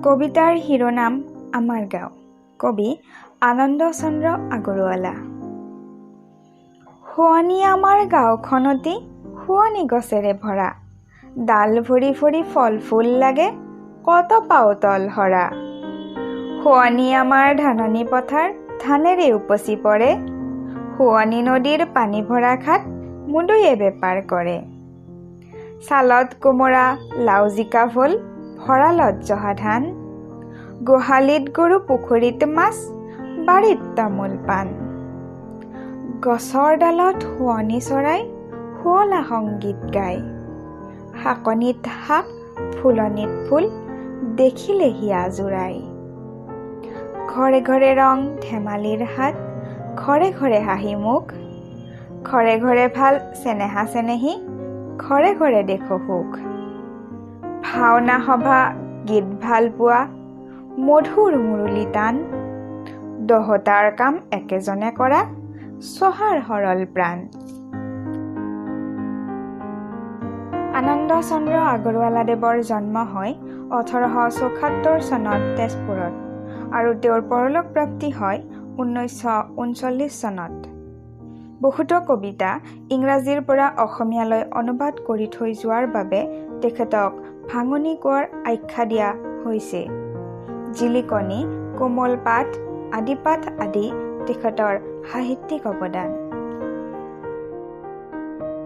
কবিতাৰ শিৰোনাম আমাৰ গাঁও। কবি আনন্দ চন্দ্ৰ আগৰৱালা। শুৱনি আমাৰ গাঁওখনতি শুৱনি গছেৰে ভৰা, ডাল ভৰি ভৰি ফল ফুল লাগে কত পাও তল সৰা। শুৱনি আমাৰ ধাননি পথাৰ ধানেৰে উপচি পৰে, শুৱনি নদীৰ পানী ভৰা খাট মুদৈয়ে বেপাৰ কৰে। চালত কোমোৰা লাও জিকা ভোল, ভঁৰালত জহা ধান, গোহালিত গৰু পুখুৰীত মাছ, বাৰীত তামোল পাণ। গছৰ ডালত শুৱনি চৰাই শুৱলা সংগীত গায়, শাকনিত শাক ফুলনিত ফুল দেখিলে হিয়া জোৰাই। ঘৰে ঘৰে ৰং ধেমালিৰ হাত, ঘৰে ঘৰে হাঁহি মুখ, ঘৰে ঘৰে ভাল চেনেহা চেনেহী, ঘৰে ঘৰে দেখো সুখ। ভাওনা সভা গীত ভাল পোৱা মধুৰ মুৰুলী টান, দহোটাৰ কাম একেজনে কৰা চহাৰ সৰল প্ৰাণ। আনন্দ চন্দ্ৰ আগৰৱালাদেৱৰ জন্ম হয় 1874 চনত তেজপুৰত আৰু তেওঁৰ পৰলোক প্ৰাপ্তি হয় 1939 চনত। বহুতো কবিতা ইংৰাজীৰ পৰা অসমীয়ালৈ অনুবাদ কৰি থৈ যোৱাৰ বাবে তেখেতক ভাঙনি কোঁৱৰ আখ্যা দিয়া হৈছে। জিলিকনি, কোমল পাঠ, আদিপাঠ আদি তেখেতৰ সাহিত্যিক অৱদান।